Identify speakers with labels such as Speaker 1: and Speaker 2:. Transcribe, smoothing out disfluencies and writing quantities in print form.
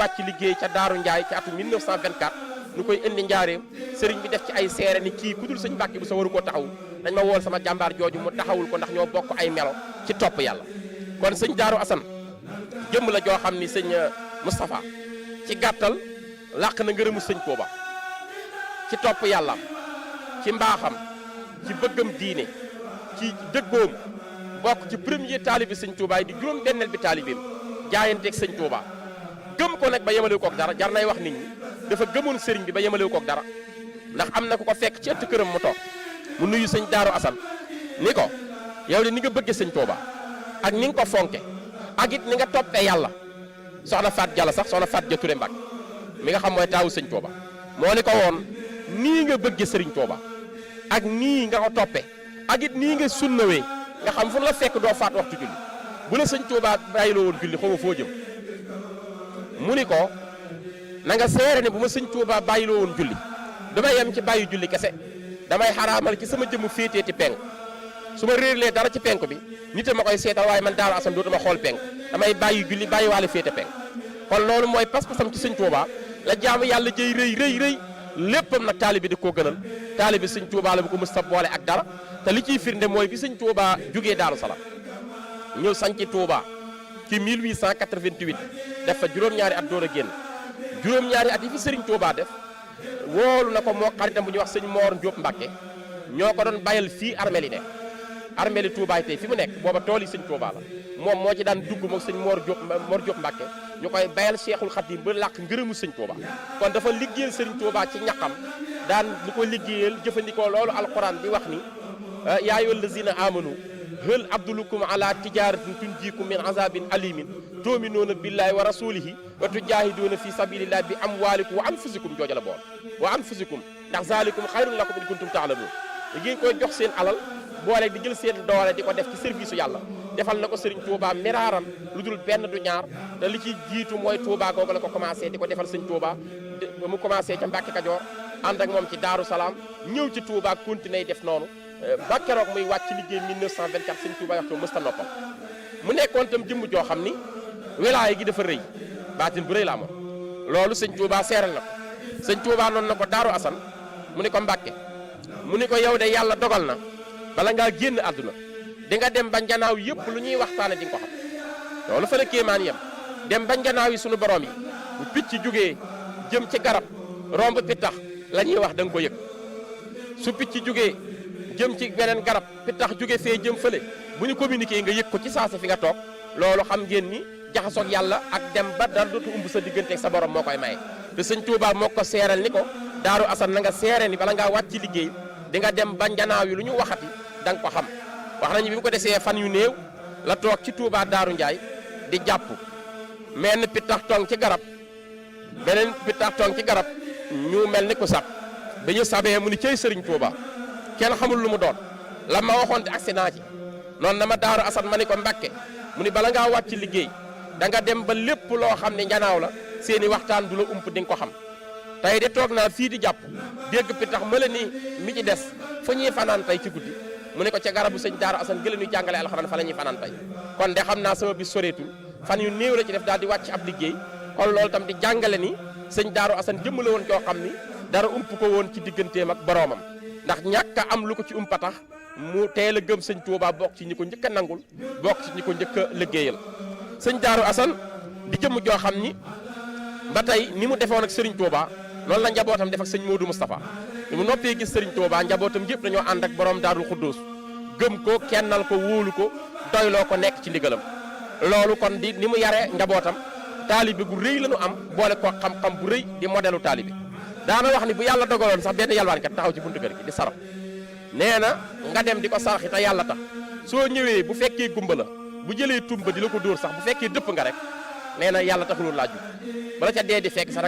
Speaker 1: wàcc liggéey ca Daaru Njaay ci atum 1924 ñu koy indi njaareem sëriñ bi def ci ay seere ni kii ku dul sëñ Mbàkke bu sa waru koo taxaw dañ ma wool sama jàmbaar jooju mu taxawul ko ndax ñoo bokk ay melo ci topp yàlla kon sëñ Daaru Asan jëmm la joo xam ni sëñ Moustapha ci gàttal làq na ngërëmu sëñ Tuuba ci topp yàlla ci mbaaxam ci bëggam diine ci dëggoom bokk ci premier taalibi sëñ Tuuba yi di juróom benneel bi taalibeem jaayanteeg sëñ Tuuba gëm ko nag ba yemalewu kook dara jar nay wax nit ñi dafa gëmoon sëriñ bi ba yemalewu kook dara ndax am na ku ko fekk ci ëtt këram mu toog mu nuyu sëñ Daaru Asan ni ko yow de ni nga bëgge sëñ Tuuba ak ni nga ko fonke ak it ni nga toppee yàlla soxna Faat Jalla sax soxna Faat Ja Ture Mbàkke mi nga xam mooy taawu sëñ Tuuba moo ni ko woon nii nga bëgge sëriñ Tuuba ak nii nga ko toppe ak it nii nga sunnawee nga xam fu la fekk doo faat waxtu julli bu la sëñ Tuuba bàyyiloo woon julli xaw ma foo jëm mu ni ko na nga seere ne bu ma sëñ Tuuba bàyyiloo woon julli damay yem ci bàyyi julli kese damay xaraamal ci sama jëmm féetee ci penk su ma réerlee dara ci penk bi nit a ma koy seetal waaye man Daaru Asan dootuma xool penk damay bàyyi julli bàyyi waale féete penk kon loolu mooy pas-pasam ci sëñ Tuuba la jaamu yàlla jëy rëy léppam nag taalibi di koo gënal taalibi sëñ Tuuba la bu ko mës a boole ak dara te li ciy firnde mooy bi sëñ Tuuba jugee Daaru Salaam ñëw sañci Tuuba ci 1888 def fa juróom-ñaari at door a génn juróom-ñaari at yi fi sëriñ Tuuba def woolu na ko moo xaritam bu ñuy wax sëñ Moor Jóob Mbàkke ñoo ko doon bayal fii armeel yi nekk armeel yi Tuuba tey fi mu nekk booba tool yi sëñ Tuuba la moom moo ci daan dugg moom sëñ Moor Jóob Mbàkke ñu koy bayal Seexul Xadiim ba làq ngërëmu sëñ Tuuba kon dafa liggéeyal sëriñ Tuuba ci ñaqam daan di ko liggéeyal jëfandikoo loolu alquran di wax ni yaa ayyuhal lazina amanu hal abdulukum ala tijaratin tunjikum min azabin alimin tu'minuna billahi wa rasulihi wa tujahiduna fi sabilillahi bi amwalikum wa anfusikum jooja la bool wa anfusikum ndax zalikum xayrun lakum in kuntum ta'lamun ngeen koy jox seen alal boole di jël seen doole di ko def ci service yàlla defal na ko Serigne Touba miraaran lu dul benn du ñaar te li ci jiitu mooy Touba googu la ko commencé di ko defal Serigne Touba ba mu commencé ca Mbàkke Kajoor ànd ak moom ci Daaru Salaam ñëw ci Touba continué def noonu ba keroog muy wàcc liggéey 1924 Serigne Touba wax ko mësta noppam mu nekkoon tam jëmm joo xam ni wilaaya gi dafa rëy baatin bu rëy la amoon loolu Serigne Touba seeral na ko Serigne Touba noonu na ko Daaru Asan mu ni ko Mbàkke mu ni ko yow de yàlla dogal na bala ngaa génn àdduna di nga dem ba njanaaw yëpp lu ñuy waxtaane di nga ko xam loolu fa la kéemaan yem dem ba njanaaw yi sunu borom yi bu picc jógee jëm ci garab romb pittax la ñuy wax da nga ko yëg su picc jógee jëm ci beneen garab pittax jóge fee jëm fële bu ñu communiqué nga yëg ko ci saasa fi nga toog loolu xam ngeen ni jaxasoog yàlla ak dem ba dara dootu umb sa diggante ak sa borom moo koy maye te sëñ Touba moo ko seeral ni ko Daaru Asan na nga seere ni bala ngaa wàcc ci liggéey di nga dem ba njanaaw yi lu ñu waxati da nga ko xam wax nañu bi mu ko desee fan yu néew la toog ci Touba Daaru Njaay di jàpp menn pittax tong ci garab beneen pittax tong ci garab ñu mel ni ku sax ba ñu sabee mu ni cey sëriñ Touba kenn xamul lu mu doon la ma waxoon te accident ci noonu na ma Daaru Asan ma ni ko Mbàkke mu ni bala ngaa wàcc liggéey da nga dem ba lépp loo xam ne njanaaw la seeni waxtaan du la ump di nga ko xam tey de toog naa fii di jàpp dégg pittax ma la ni mi ci des fa ñuy fanaan tey ci guddi mu ne ko ca garabu sëñ Daaru Asan gële ñuy jàngale alxuraan fa la ñuy fanaan tey kon de xam naa sama bis soreetul fan yu néew la ci def daal di wàcc ab liggéey kon loolu tam di jàngale ni sëñ Daaru Asan jëmm la woon joo xam ni dara ump ko woon ci digganteem ak boroomam ndax ñàkk a am lu ko ci umpa tax mu teel a gëm sëñ Touba bokk ci ñi ko njëkk a nangul bokk ci ñi ko njëkk a liggéeyal sëñ Daaru Asan di jëmm joo xam ni ba tey ni mu defoon ak Serigne Touba loolu la njabootam def ak sëñ Modou Moustapha li mu noppee gis Serigne Touba njabootam yëpp dañoo ànd ak borom Daarul Xuddoos gëm ko kennal ko wóolu ko doyloo ko nekk ci ndigalam loolu kon di ni mu yare njabootam taalibe gu rëy la ñu am boole ko xam-xam bu rëy di modèlu taalibe daana wax ni bu yàlla dogaloon sax benn yalwaankat taxaw ci buntu kër gi di saraf nee na nga dem di ko saraxi te yàlla tax soo ñëwee bu fekkee gumba la bu jëlee tumba di la ko dóor sax bu fekkee dëpp nga rek nee na yàlla taxulul laa jug bala ca dee di fekk sax